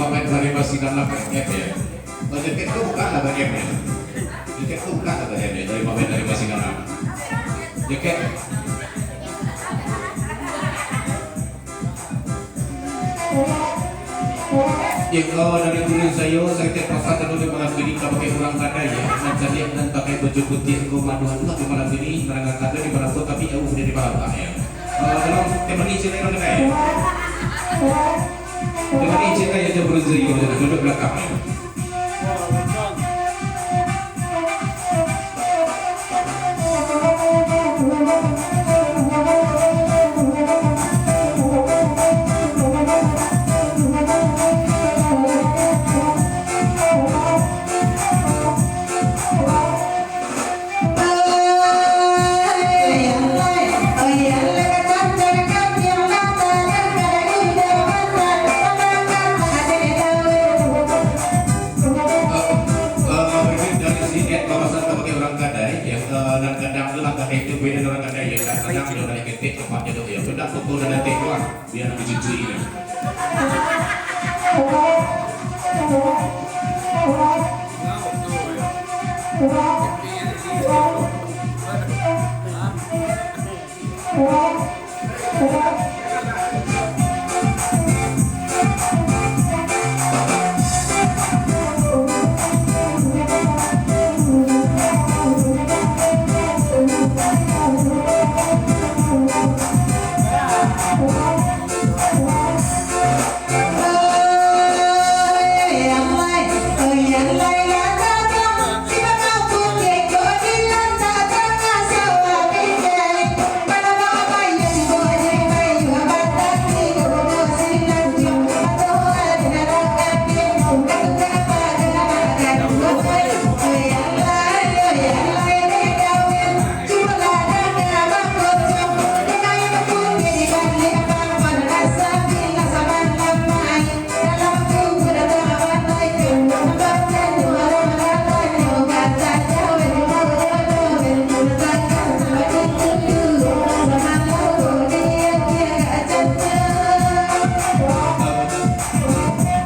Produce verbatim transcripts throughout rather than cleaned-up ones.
Main dari Basilangan, F M. Oh, jaket tu bukan lah, Bang, F M. Jaket tu bukan lah, Bang, F M. Dari main dari Basilangan. Jaket. Ya, kalau dari guru saya, saya tak pasal kalau di malam ini, tak pakai orang kadai, ya. Mancaliak dan pakai baju putih, ko manuan lah di malam ini, menangah kata di malam tu, tapi jauh dari malam, ya. Eh, tolong, temani cina yang kedai. Temani cina yang jauh beruntung, duduk belakang. Eh, eh, berikut dari si Ed, babasan ka pakai urang kadai, ya, eh, nan kadang tu lah kadai tu, beda urang kadai, ya, kadang tu dari ketek, cepat je tu, ya, bedak foto dan nanti, wah. Biar dicucui.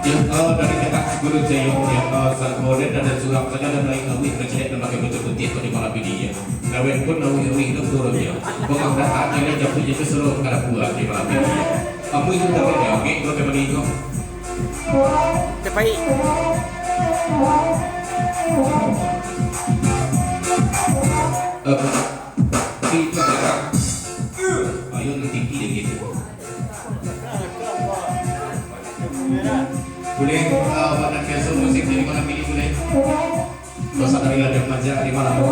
Yang, eh, dari Ketak Guru Jayo, yang, eh, sangko dan ada surang sajo dan lain awih kecilek dan pakai baju putih kok di malam ini, ya. Gawe pun awih-awih tu turun, ya. Bengah datang, jadi jemput itu suruh kada buat di malam ini. Kamu itu dah ada, oke, kau teman itu. Cepai. Eh, itu dah. Ayo, nanti dia gitu. Buliah, eh, Pak Nafis, musik dari malam ini buliah? Masa dari Ladang Maja di malam ini.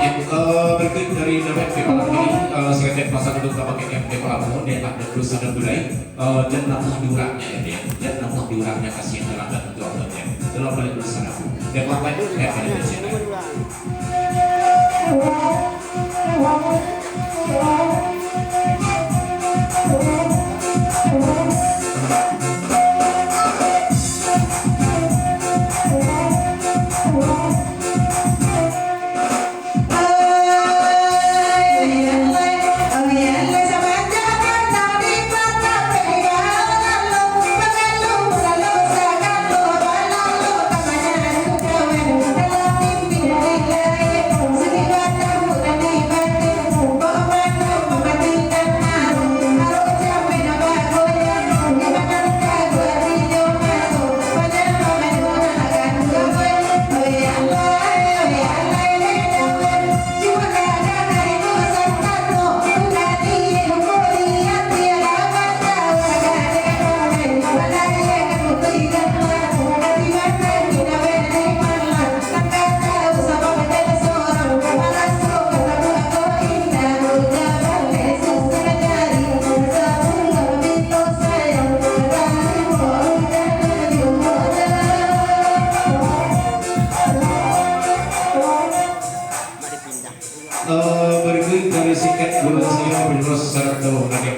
Ya, eh, berikut dari David Kepala ini, eh, sekitar pasang untuk tapak M P Palabuhan, dia tak ada terus ada gulai. Eh, jan namuah di urangnya, ya, dia. Jan namuah di urangnya, kasihan terhadap itu, apa dia. Tolong balik dulu sana, Bu. Dia apa itu? Dia apa itu?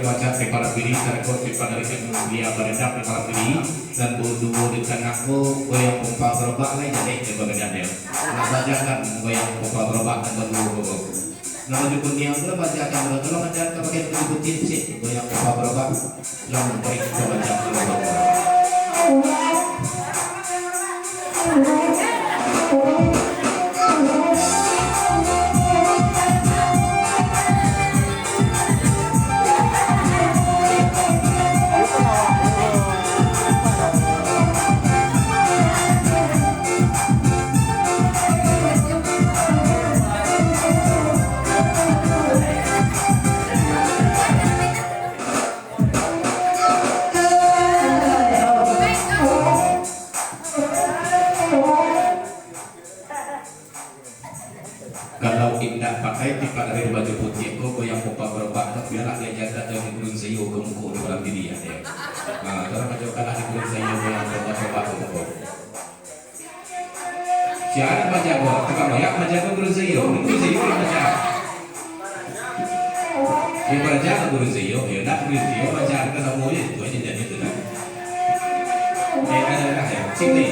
Macam di parak biri, tarekod di parak biri, dia baredam di parak biri, dan baduo di tangah ko, goyang pompa gerobak lai jadi di bagadang dia. Nak bajakan goyang pompa gerobak dan baduo ko. Nah, baju kuniang tu lah bajakan, kalau tolong ajarkan pakai baju putih, cik, goyang pompa gerobak, lalu beri kita bajakan gerobak. Kalau indak pakai tipak dari baju putiah ko, goyang pompa gerobak tu, bialah dia jaga tu di gurun sayo ka muko di malam diri, ya. Ha, tolong ajo kalah di gurun sayo goyang pompa gerobak ka muko. Sia nan manjago? Tukang royak manjago gurun sayo. Gurun sayo lah manjago. Yo, manjago gurun sayo. Yo, ndak gurun sayo manjago samo je. Tu aja jadi tu lah. Eh, ada lah, ya. Sini.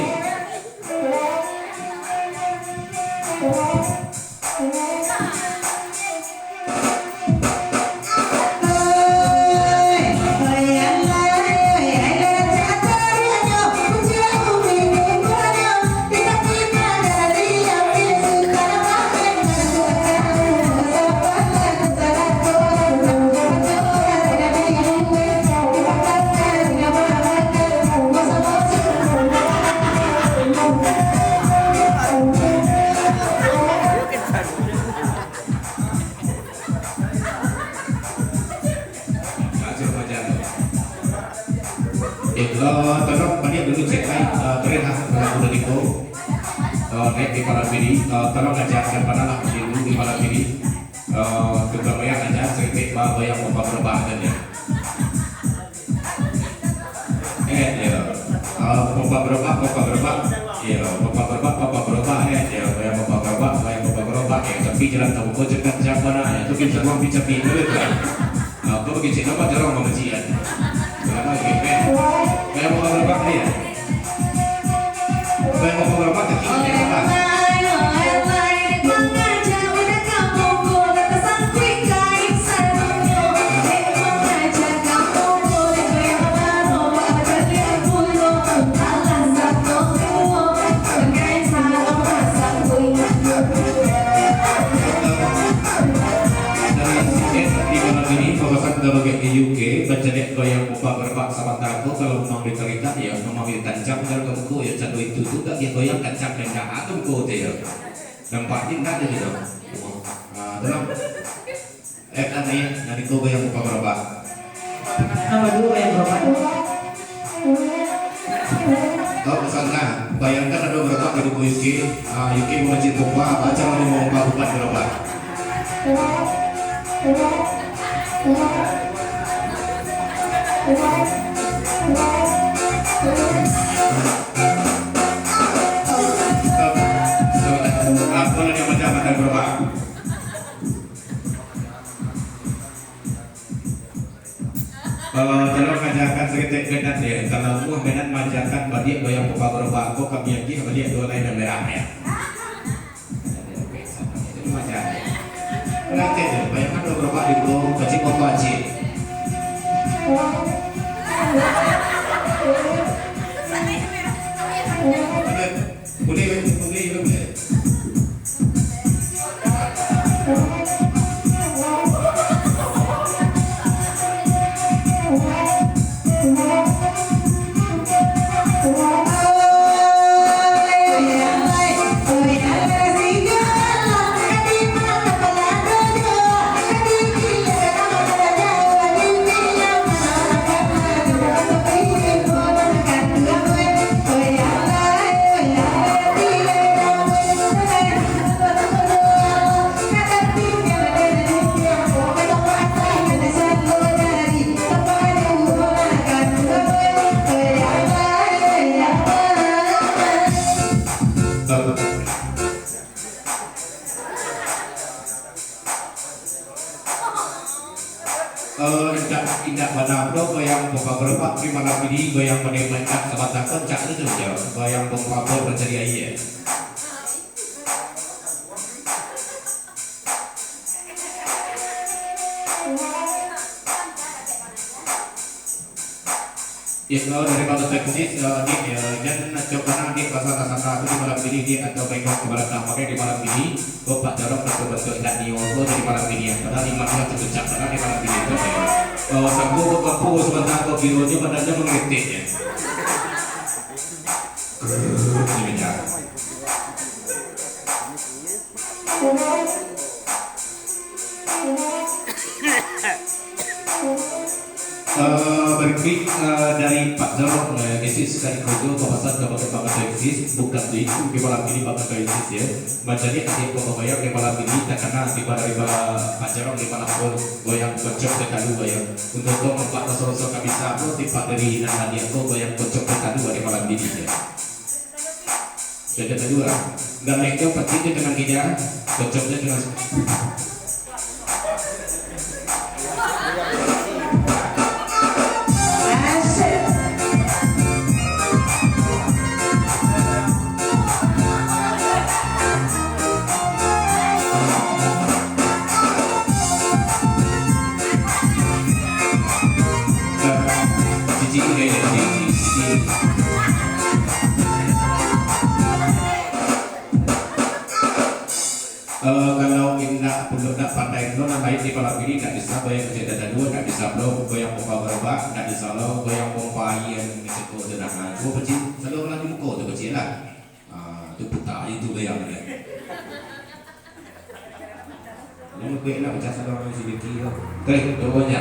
Eh, eh, tolong baliak dulu cek mic, eh, keren lah, lagu dari Ko. Eh, naik di parak bini, eh, tolong ajarkan panalah dulu di parak bini. Eh, tukang royak aja, saketek ba-, goyang pompa gerobak aja ni. Eh, yo. Eh, pompa gerobak, pompa gerobak. Yo, pompa gerobak, pompa gerobak, eh. Yo, goyang pompa gerobak, goyang pompa gerobak, eh. Tapi jalan tabuko cakap siapa nak, eh. Tu bisa ruang bisa pintu, eh. Ah, kau pergi cek, nampak jorong kau masjid, kan? Kenapa, eh? Goyang pompa gerobak, eh. Goyang pompa gerobak, kaki, eh, apa? Dari sini, di malam ini, kawasan Galoget di U K, bancaliak goyang pompa gerobak sabanta ko, kalau memang ditarik, ya, memang ditancap, kalau kamu ko, ya, cando itu tu, tak dia goyang, tancap, dan dah, ah, kamu ko, ya. Nampak ni, ndak ada gitu. Ah, tenang. Eh, aneh, nanti kau goyang pompa gerobak. Nomor dua goyang gerobak. Kau misalnya, bayangkan ada gerobak di rumah U K, ah, U K mengecil pompa, baca mana mau pompa bukan gerobak. Apa lagi macam ada gerobak? Eh, tolong ajakan saketek Medan, ya. Kalau muah Medan maajakan baliak goyang pompa gerobak ko, kami agiah baliak duo lai nan merah, ya. Jadi macam, ya. Nanti tu, bayangkan duo gerobak di gunung, kacik pompa cik. Boleh, boleh, boleh. Eh, indak, indak bana pulo goyang bomba gerobak di malam ini, goyang mode melekat sabanta ko, cak tu tu je. Goyang bomba bor mancari aia. Yo, dari Bangka Texas, eh, Dik, yo, jan acok bana, Dik, basanda-sanda tu di malam ini, Dik, atau bengok ka balakang bagai di malam ini, ko Pak Jorong bantuak-bantuak indak nio ko di malam ini, yo. Padahal iman lah tu pecah bana di malam ini, yo. Eh, sampo ko kampuang sabanta ko, kironyo badan nyo manggetek, yo. Grrrr, ni beda. Eh, barikuik, eh, dari Pak Jorok, eh, Yesus, kali kojo, papasan ka Bapak Bangka Yesus, bukan tu itu, di malam ini Bangka Yesus, yo. Mancari adik Bapak Bayang di malam ini, takana di malam, di malam Pak Jorok di malam ko, goyang kocok ka talu, goyang. Untuk tu, nampak raso-raso ka bisa, ko, tipak dari nan hadir ko, goyang kocok ka talu di malam ini, yo. Sudah kedua, galeh tu pacik di tangan kida, kocoknya dengan. Cici, cici, cici. Eh, kalau indak, pulo indak pandai pulo, nan lain di malam ini indak bisa, goyang kecil dada dua, indak bisa pulo, goyang pompa gerobak, indak bisa lo, goyang pompa aia nan di siko tu, nah, nah, cubo kecil, sado urang di muko tu kecil lah. Ah, tu puta aja tu goyang dia. Ini kuek nak pecah sado urang si Deki tu. Oke, cubo aja.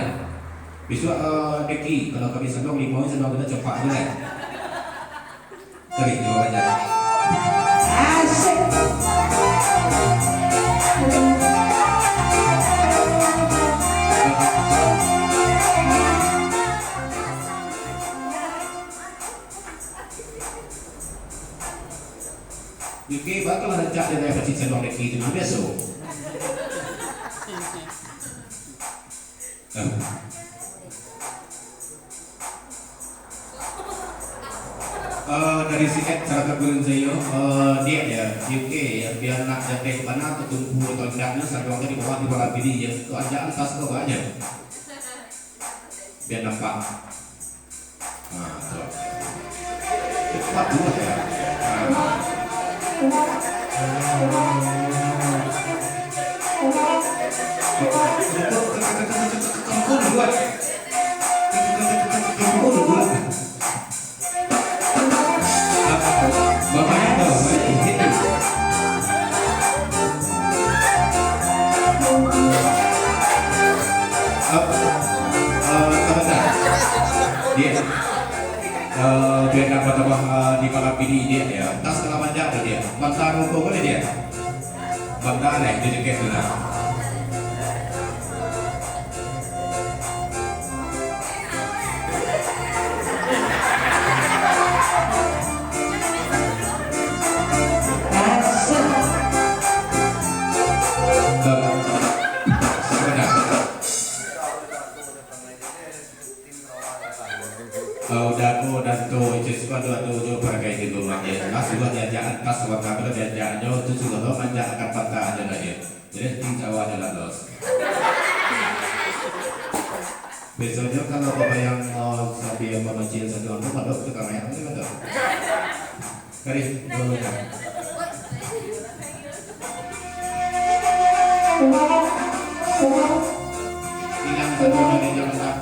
Bisuak, eh, Deki, kalau kami sado limo, sado kita copak aja lah. Tapi, coba baca. Asik. Oke, bakal rancak dari apa cik Salong Deki itu, biasa. Eh, dari si Ed Saraka Gurun Zayo, eh, dia ya, U K ya, biar nak jaga ke mana, tertumpu atau tidaknya, sarjong tadi bawa di bawah diri ya, tu aja tas kau aja. Biar nampak. Nah, tu. Cepat dulu ya. Nah. Bapak yang tahu, baik. Eh, eh, sabantar. Dia. Eh, dia nak batambah, eh, di malam ini dia, ya. Tas dalam aja tu dia. Bantar rokok boleh dia? Bantar, eh, dia dekat tu lah. Eh, udah ko, udah tu, itu suka dua tu, tu pakai di rumah dia. Lah, sudah diajak atas, sudah kabel diajak nyo, tu sudah lo manjak akan patah aja lah dia. Jadi, tinggal aja lah, dos. Besoknya kalau babayang mau sambil mamacil satu orang tu, madok tu kamera tu, madok. Kali, dua macam. Hilang satu dari jam empat.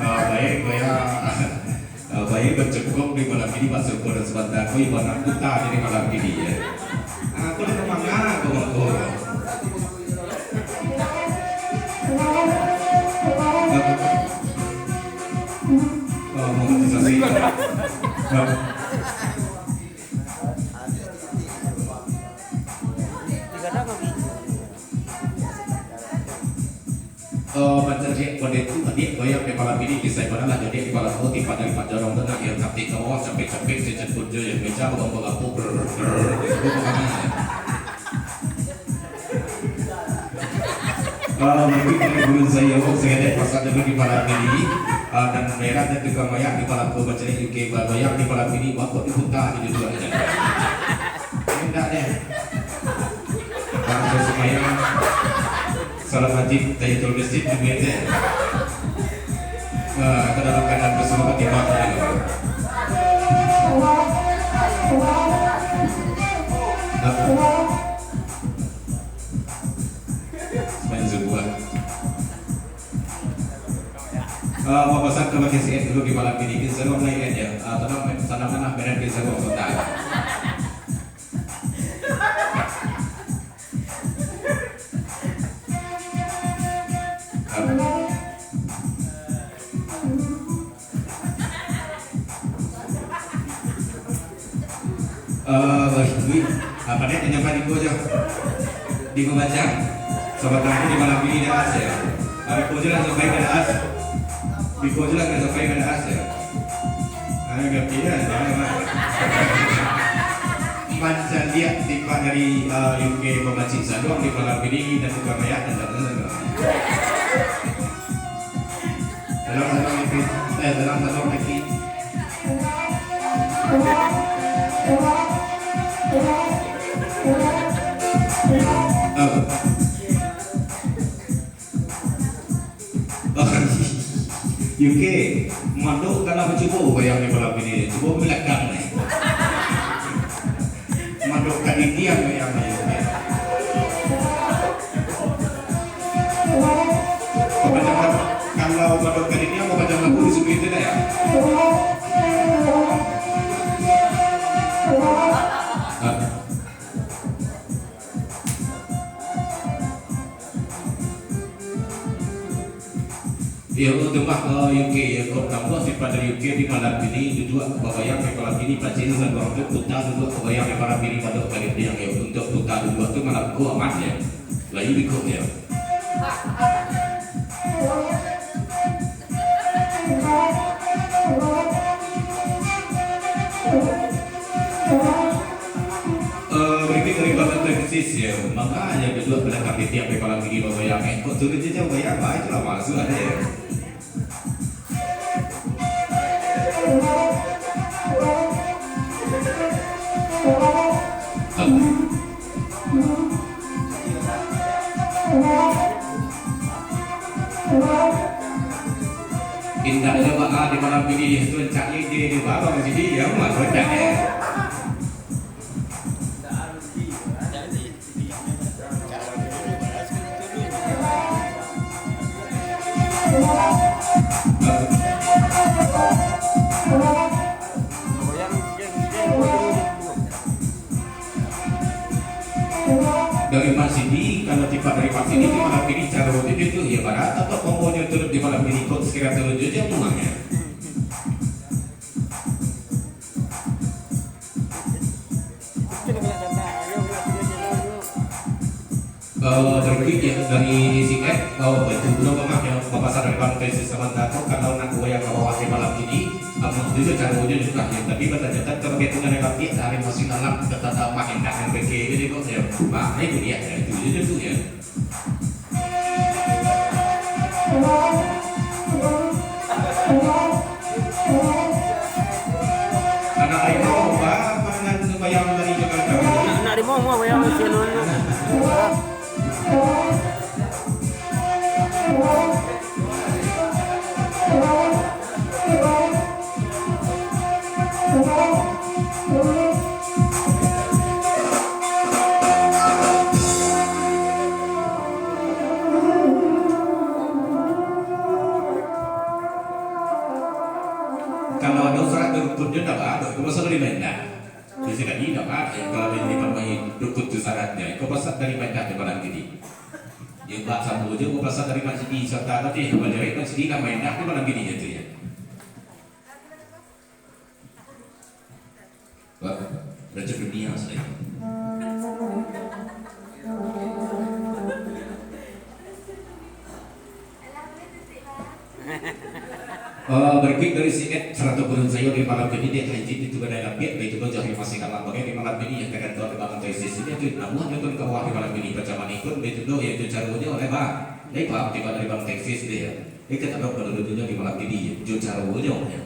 Ah, baik, Buya. Ah, baik, bancokong di malam kini, Pak Suko dan sabanta ko, ibarat kuta di malam kini, ya. Ah, aku dah mangga, aku mangko. Ah, monetisasi. Ah. Eh, mancaliak pado itu, adiak Buya, di malam kini kisah bana lah, jadi di malam ko, tipak dari Pak Jorong tu, nak, yo, capek ka bawah, capek-capek, cecet kunjo, yo, meja, bagambar lampu, brr, brr, brr, brr. Eh, mungkin dari guru saya, oh, saya ada pasal dulu di malam kini. Eh, dan merah dan juga mayak di malam ko, mancaliak U K Buya di malam kini, bapak diputar di dua aja. Indak deh. Bangsa Sumayang, salat wajib, tahiyatul masjid, duit deh. Ah, ka dalam keadaan bersumpah timah, ya. Main sebuah. Ah, mapasan ka K C N dulu di malam kini, insya Allah naik aja. Ah, tenang, tenang, tenang, beres, insya Allah, santai. Eh, wih, wih. Apa dia, nyampai di gua aja. Di gua baca. Sobat tangki di malam ini dah as ya. Ada gua aja lah sampai ke as. Di gua aja lah sampai ke as ya. Ayo, ngerti dah, jangan, Mak. Mancaliak tipak dari, eh, U K Pamacik Saluang di malam ini dan juga mayak dan tak. Saluang, saluang, lagi. Eh, saluang, saluang, lagi. Oh. U K, mandok kan lah bacubo goyang di malam ini. Cubo belakang ni. Mandok ka dinding goyang ni, U K. Kalau mandok ka dinding, apa macam lagu di sini tu dah ya? Ah. Iyo, tu mah, eh, U K, yo, kok tambah si Padri U K di malam kini, duduak babayang di malam kini, pacik saduang tu, puta duduak babayang di malam kini, mandok ka dinding, yo, untuak puta duduak tu malam ko aman, yo. Lain biko, yo. Eh, berikut dari Bang Alexis, ya. Makanya duduak belakang di tiap malam ini, Bang Boyang. Eh, kok turun je jauh, Boyang? Bah, itulah masuk ada, ya. Indak jo baa di malam kini, tu cak ide di bawah sini, ya, mah, kocak, eh. Dari Pak Sidi, kalau tipak dari Pak Sidi, di malam ini caro itu, ya, pada atau kombonyo turun di malam ini, kok sekira turun sajo uangnya. Eh, berikutnya dari si Ed, oh, itu pulo mah yang bapasan dari Bang Tesis Samantha tu, kalau nak goyang ka bawah di malam ini, amun itu caro je juga, ya, tapi bertanya-tanya ka bagian tengah dan kaki, dari masih dalam, kata tak main nak yang P K je, kok, ya. Nah, itu dia, ya, itu je tu, ya. Anak harimau, ba, pangan bayang dari Jakarta. Anak, anak harimau, mau bayang dari Jakarta. Pun dia ndak ba-, ado, itu pasal dari Mendak. Bisa jadi ndak ba-, eh, kalau yang dipanuahi rukun tu syaratnyo, itu pasal dari Mendak di malam kini. Dia bak sambung je, itu pasal dari Masjid Sata tadi, kalau dari Masjid dah Mendak di malam kini je tu ya. Wah, raja dunia saya. Eh, barikuik dari si Ed, sarato gurun sayo di malam kini, dek haji itu badai lapiak, baitu lo jo hari masih kalam bagai di malam kini, yang kadang tu di malam tesis ini, tu namuah nyo tu di kawah di malam kini, pacah manikun, baitu lo, ya, tu caronyo, lai ba, lai paham tiba dari bang tesis dia, ya. Ikan abang pada duduknya di malam kini, ya, jo caronyo, ya.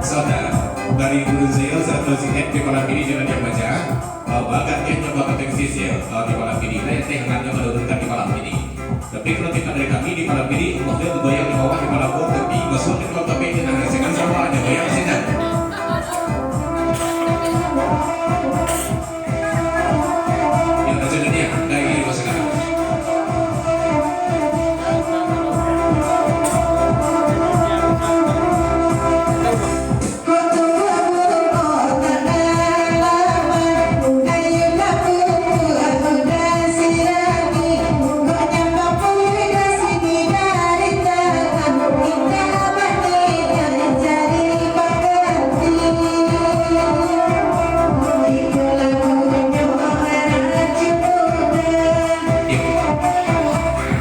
Saudara, dari gurun sayo, sarato si Ed, di malam ini jangan diam baca. Eh, bagak keh nyo bakateksis yo, eh, di malam kini. Lai teh angannyo manurunkan di malam kini. Tapi kalau tingkat dari kami di malam kini, Allah nyo bagoyang di bawah di malam ko, tapi masuak di malam kami, jangan rasakan sama, jangan goyang sinan. Yang macam ni, ya, dari masyarakat.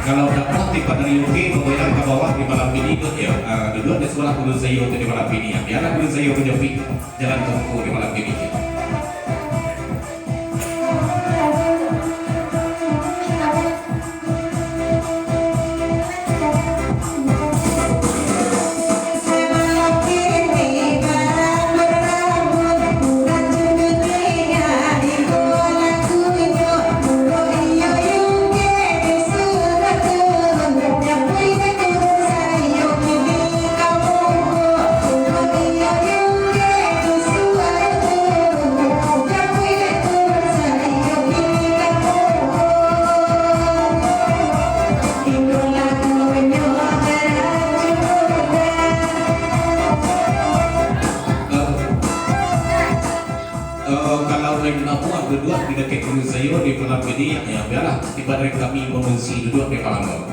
Kalau dapat di Padang Yuki, bagoyang ka bawah di malam ini tu, ya. Ah, duduak di sabalah gurun sayo tu di malam ini, ya. Biarlah gurun sayo tu nyopi jalan tungku di malam ini, ya. Eh, kalau lain namuah duduak di dakek gurun sayo di malam kini, ya, biarlah tibo dari kami mangungsi duduak di malam ko.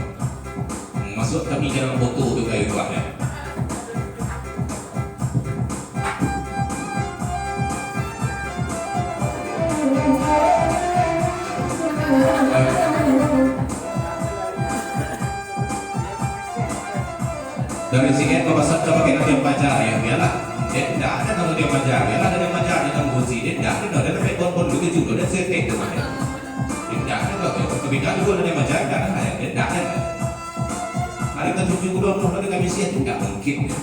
Masuak kami jarang foto tu ka rumah, ya. Dari sini, eh, papasan ka bagian diam baca, ya, biarlah. Eh, ndak ado namo diam baca, biarlah ado diam baca, di dalam kursi, eh, ndak ado, ndak ado, ndak ado, ndak ado, ndak ado, ndak ado. Ada ka tujuh puluh, ndak ado kami siap, ndak mungkin, ya.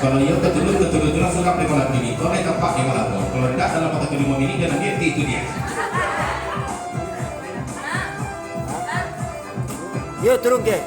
Kalau iyo, katulun, katulun, katulun, surang di malam kini. Kalau naik tampak di malam ko. Kalau indak, dalam wakatu limo minit, jan lagi, itu dia. Yo, turun ke.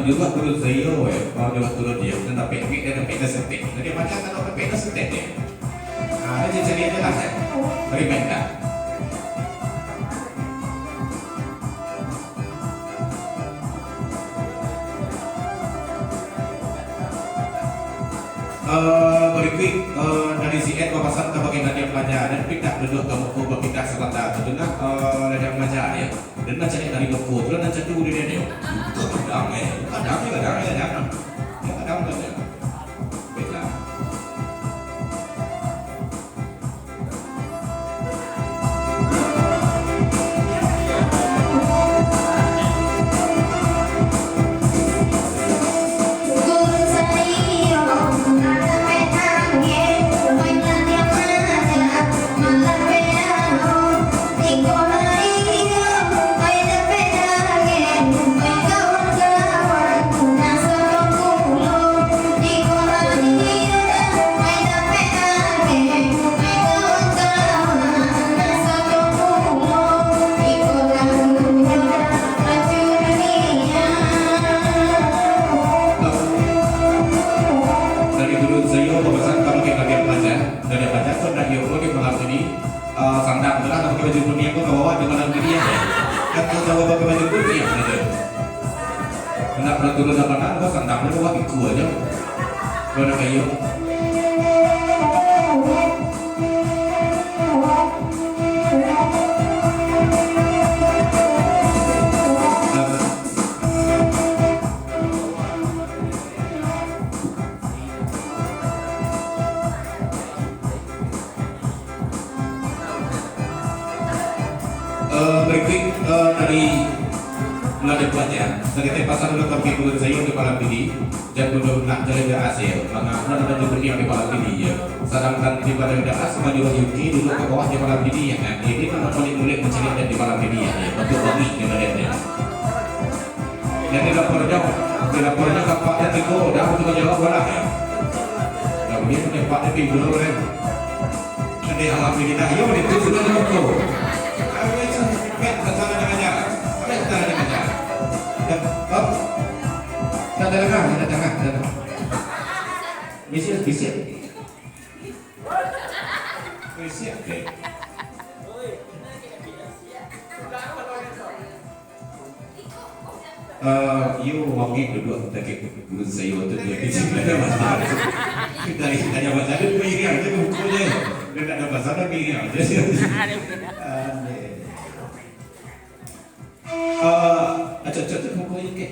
Duduak guru sayo, eh, baru duduak turun dia, nan dapek duit, nan dapek dah setek. Jadi, macam nan dapek dah setek dia. Ah, dia cari aja lah, eh. Beri main dah. Eh, berikut, eh, dari si Ed bapasan kabake Nadia Pelaja, dan pindah duduak ka muko, bapindah sabanta. Tadanga, eh, Nadia Pelaja, ya. Dan nan caliak dari muko tu lah nan catu di dia, dia. Itu kadang, eh. Kadang, kadang, kadang. Ya, kadang, kadang. Baiklah. Dari guru sayo bapasan kabake Nadia Pelaja, Nadia Pelaja tu nak iyo di malam ini, eh, sandang tu lah, pakai baju kuniang tu ka bawah di malam ini, ya. Kan tu tahu pakai baju kuniang sajo. Kena peraturan zaman now, sandang tu bawah iku aja. Kalau nak kayu. Eh, berikut, eh, dari Nadia Pelaja. Saketek pasan dulu kami guru sayo di malam ini. Jan bundo nak jaleh dah asil. Manga, urang ado di dunia di malam ini, ya. Sadangkan di badan dah as, maju lagi, oke, dulu ka bawah di malam ini, ya kan? Ini nama paling mulai mencari di malam ini, ya. Betul banget di badan dia. Jadi lapornyo, di lapornyo tampak dia tigo, dah tu jawab bola, ya. Kemudian tempat dia tigo, kan. Jadi, alhamdulillah, yo, itu sudah diukur. Habis, habis, tak salah dengar. Habis, tak salah dengar. Dah, oh. Tak ada dengar, tak ada dengar, tak ada dengar. Bisiak, bisiak. Bisiak, oke. Eh, iyo, wangi duduak takik guru sayo tu, dia kecil, ada masalah. Dari tanya masalah, dia pun iriang je mukonyo. Dia tak ada masalah, dia iriang je. Aneh. Eh, acok-acok tu mukonyo, oke.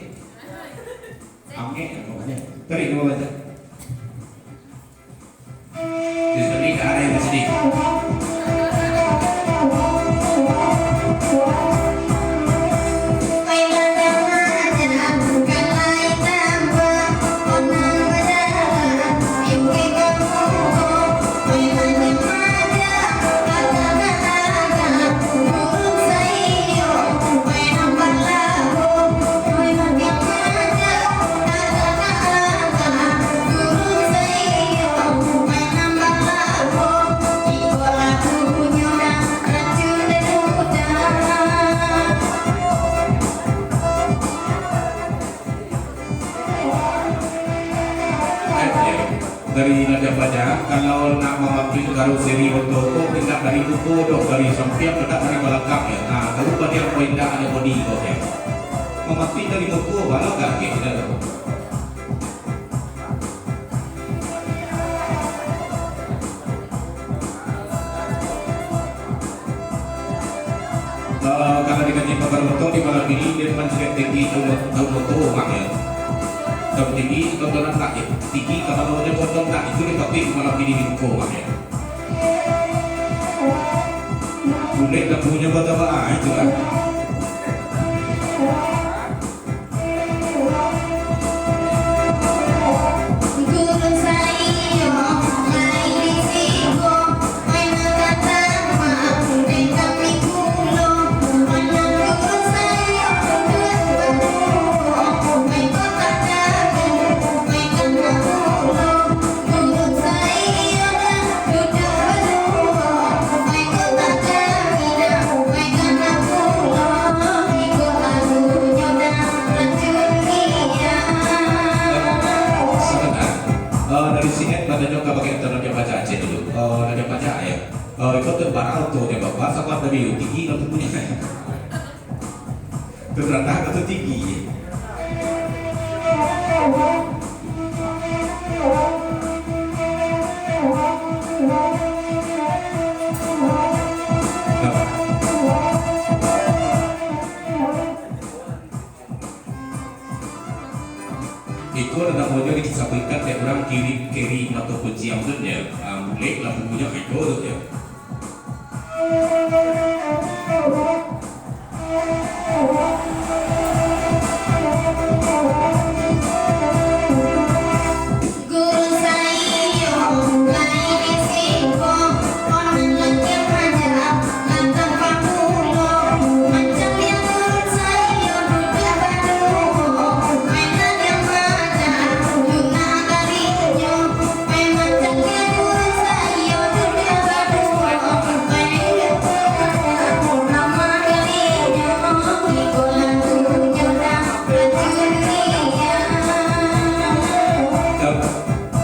Angek, pokoknyo. Tarik dulu aja. Di sini, ada yang di sini. Dari Nadia Pelaja, kalau nak mamakai karoseri motor ko, indak dari muko doh, dari sampiang, indak dari balakang, ya. Nah, tahu padiang ko indak, ado bodi ko, ya. Mamakai dari muko, balakang, ya, indak. Eh, kalau dikaji pagar motor di malam ini, dia memang sudah tinggi daun, daun motor, Mak, ya. Daun tinggi, tontonan tak, ya. Tinggi, kapalo dia potong tak, itu dia tapi malam ini di muko, Mak, ya. Bulik lampunyo batabaan, ah, itu lah. Si Ed batanyo ka bagian tu, Raja Paja cek dulu. Oh, Raja Paja, yo. Oh, iko tu barau tu, Raja Paja, sabab dari tinggi lah punyo. Tu randah ka tu tinggi. Iko lah namonyo disabuikan dek urang kiri, kiri mato kuciang tu nyo. Ah, bulek lah punyo iko tu nyo.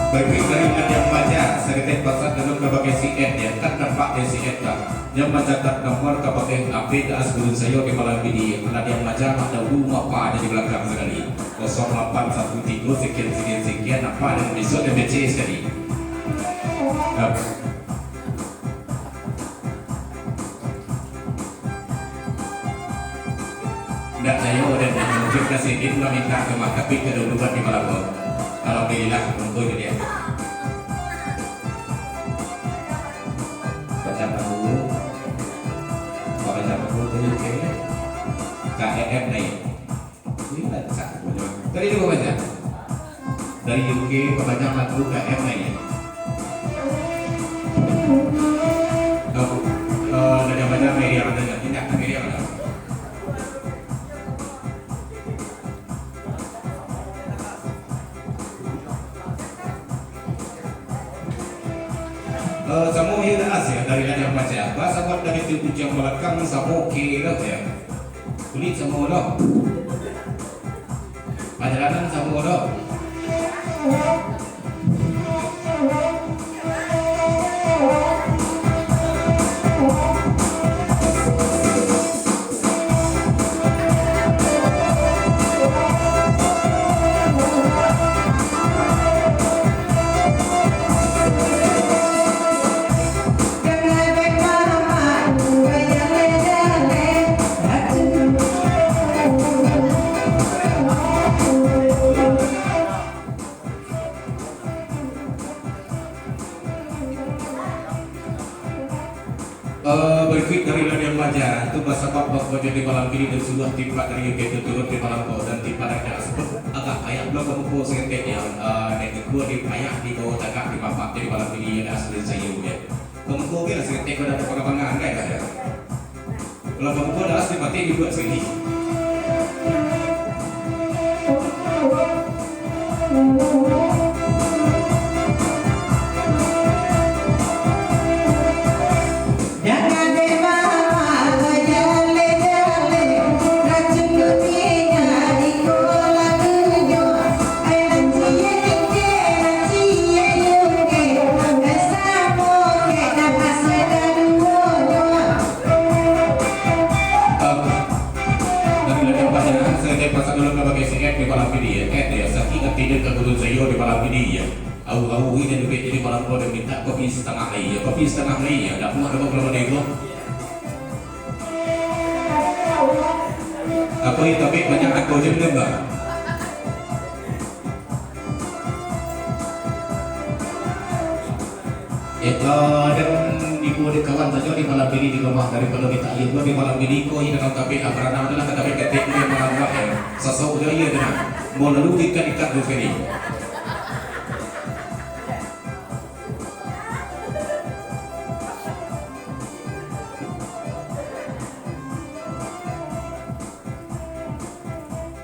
Baik, dari Adiang Paja, saketek pasan dulu ka bagian si Ed, yo. Kan nampak dari si Ed, kan. Nyo mancatat nomor ka bagian H P Daas Gurun Sayo di malam kini. Adiang Paja, mak dahulu, mak pa di balakang sakali. Kosong lapan satu tigo sekian, sekian, sekian, apa dan besok dan B C sekali. Nah. Ndak sayo dan mungkin ka sini maminta ka mah, tapi kaduluan di malam ko. Alhamdulillah, kumpul jo dia. Pacah tahu. Pacah tahu tu, oke. K E M naik. Ini tak sah punyo. Tadi tu baca. Dari U K, pabajang lagu K M lain. Oh, eh, dari pabajang media mana? Indak, media mana? Eh, samo iyo Daas, yo, dari Adiang Paja. Baa sabab dari tu kuciang balakang samo oke lah, yo. Kulik samo lo. Pajalanan samo lo. Eh, berikut dari Ladiang Baja, tu basabab bakojo di malam kini dan sudah tipak dari U K tu turun di malam ko dan tipak dari Daas pun agak payah pulo ka muko saketek, eh, dan kedua di payah di bawah tagak di papak di malam kini, yo, Daas dan Sayu, yo. Ka muko oke lah saketek, kalau ado pangan-pangan, kan, yo. Kalau ka muko Daas di patik dibuek sakali. Dari ladang pajangan, saketek pasan dulu ka bagai si Ed di malam kini, yo. Ed, yo, sakik ati den ka gurun sayo di malam kini, yo. Au-au, inyo duduak di malam ko, den mintak kopi satangah lai, yo. Kopi satangah lai, yo. Dak muah doh kalau ado iko. Apo yo, tapi banyak ako je, betul, Bang? Eka dan ibu dek kawan sajo di malam ini di rumah, daripado kita iyo di malam ini ko, iyo datang tapi lah, karano adalah kata ketik di malam wah, yo. Sasok jo iyo dengan mau lalu ikan ikan tu sekali.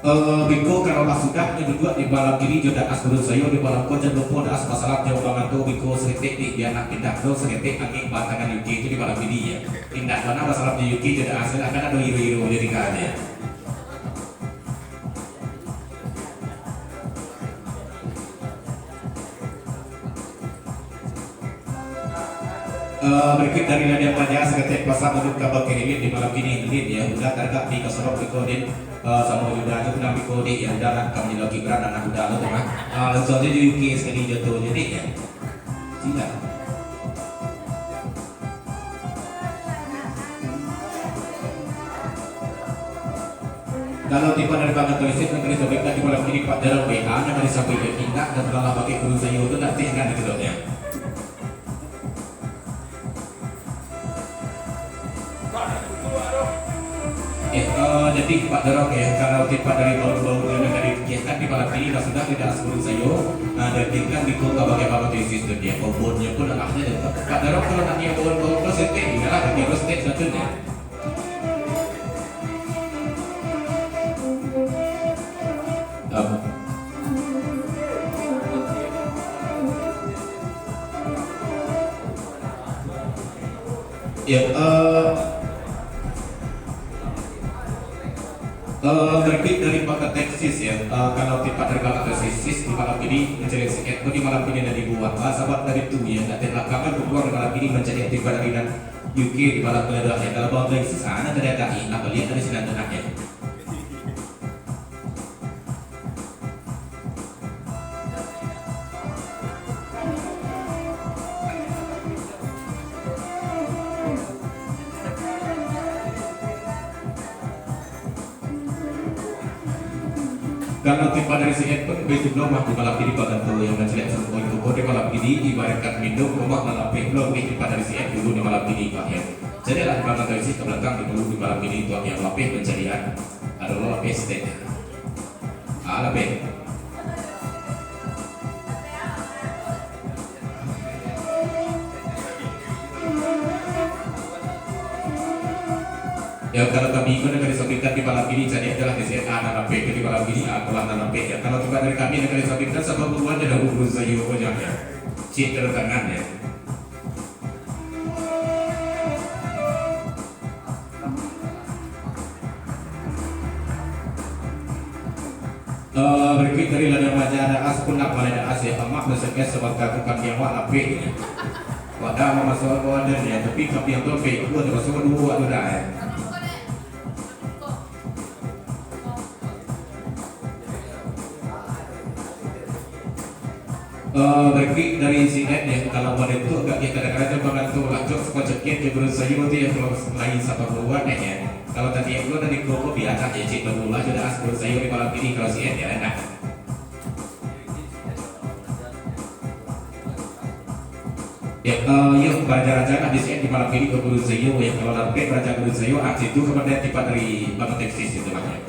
Eh, beko kalau lah sudah, nyo duduak di malam kini jo Daas gurun sayo di malam ko, jan lupo Daas basalam jo urang tu, beko saketek di, bia nak pindah tu, saketek angin batangan U K tu di malam kini, yo. Indak bana basalam jo U K jo Daas lah, kan ado iro-iro jadi kan, yo. Eh, berikut dari Ladiang Paja, saketek pasang duduk ka bakeh elit di malam kini, elit, ya, udah taragak di kasorok iko, Din. Eh, samo Yuda tu pernah iko, Din, ya, udah lah, kamu jadi Gibran, anak muda lo tu, mah. Ah, langsung aja di U K sekali jatuh, jadi, ya. Sila. Kalau tipa dari Bang Antoisin, nak disampaikan di malam kini, Pak Darang W A, nak disampaikan indak, dan telah pakai guru sayo tu, nak teh, nak dituduhnya. Eh, eh, jadi, Pak Darang, ya, kalau tipa dari bau-bau yang ada di, ya, kan di malam kini, lah sudah tidak sebelum sayo, nah, dan kan di kota bagaimana tu isi studio, kompor-nya pun anaknya, dan Pak Darang, kalau nak dia bau-bau tu, setting, ya lah, dia harus stay satu, ya. Apa? Ya, eh, eh, berikut dari Pak Teksis, ya. Eh, kalau tipa dari Pak Teksis di malam ini mencari siket pun di malam ini ada dibuat. Ah, sahabat dari tu, ya, nak terbelakang kan berpeluang di malam ini mencari tipa dari dan U K di malam kini, ya. Kalau Bang Teksis, ah, nak ada kaki, nak balik dari sinan tengah, ya. Kalau tipa dari si Ed pun, begitu mah di malam ini, bahkan tu yang mencari satu poin tu, di malam ini, ibaratkan minum, rumah malapeh, belum tipa dari si Ed dulu di malam ini, Pak, ya. Jadi lah, di malam dari si ke belakang, di dulu di malam ini, Tuhan yang lapeh mencari, ya. Aduh, lapeh, stay. Alah, Pe. Ya, kalau kami ko nak disampaikan di malam ini, jadi adalah di Z A nan rapek di malam ini, ah, kolah nan rapek, ya. Kalau tempat dari kami nak disampaikan, sabab buruan je dah urus sayo ko, jangan, ya. Cik tanda tangan, ya. Eh, berikut dari Ladiang Maja, Daas pun nak balai Daas, ya, amak besek es sabangka bukan di awak lapik. Wadah mamaso ko aden, ya, tapi kambing tu lapik, dua tu mamaso duo tu dah, ya. Eh, berikut dari si Ed, ya, kalau pada tu agak dia kadang-kadang dia mengantuk lah, cok, suka cekit dia berusaha tu, ya, kalau lain sabar buat, ya. Kalau tadi yang dua tadi koko biasa, ya, cik, barulah sudah as berusaha di malam ini, kalau si Ed, ya, enak. Ya, eh, yuk, baraja-raja lah di si Ed di malam ini ke guru Zayo, ya, kalau lambat baraja guru Zayo, ah, itu kemudian tiba dari Bang Teksis itu lah, ya.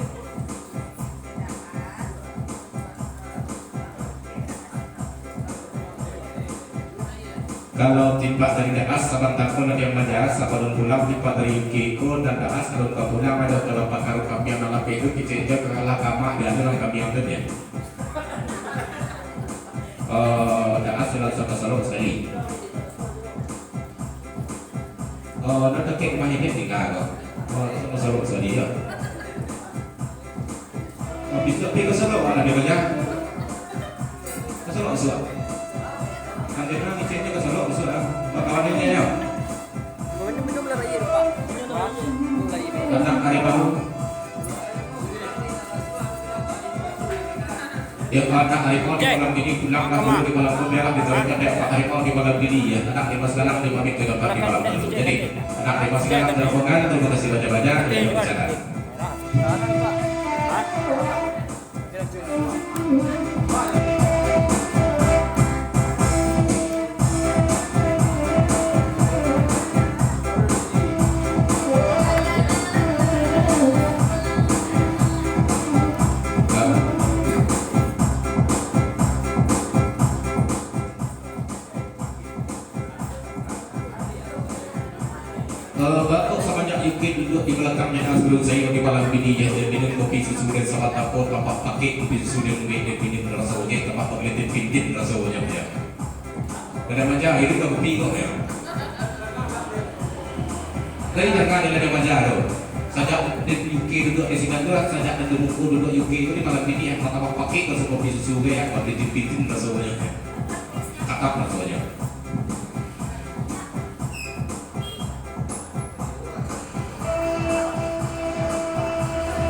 Kalau tipak dari Daas, saban tako nan yang majaras, sabalun pulang tipak dari U K ko, dan Daas alun ka pulang, ado kalau pakaruh kamiang nan lapeh tu, kicek jo kalah kamak di anu nan kamiang tu, ya. Eh, Daas sudah sapa salok sakali. Oh, nan dakek rumah ini tingga ko. Oh, sapa salok sakali, ya. Bisa pi ka salok, mana dia banyak? Ka salok suah. Nanti pernah ngeceknya ka salok suah. Bakawan ini ya. Minum, minum lah air, Pak. Minum lah air. Datang hari baru. Ya, anak harimau di malam ini pulang dah dulu di malam tu, biarlah ditaruhkan dek Pak Harimau di malam ini, ya. Anak di Mas Galang di pamit ke tempat di malam itu. Jadi, anak di Mas Galang dan rombongan, terima kasih banyak-banyak. Ya, di sana. Eh, Bapak sabanyak U K duduak di balakang Daas, sabalun sayo di malam kini, ya, dan minum kopi susu dan sabatako, tambah pakek kopi susu dan ubek, dan minum raso ujeh, tambah pagalitik pintin raso ujeh, ya. Kada maja, itu ka kopi ko, ya. Dari jaga ni kada maja tu. Sajak di U K duduak di sinan tu, sajak di muko duduak U K tu, di malam kini, ya, tambah pakek raso kopi susu, ya, pagalitik pintin raso ujeh, ya. Kakak rasonyo.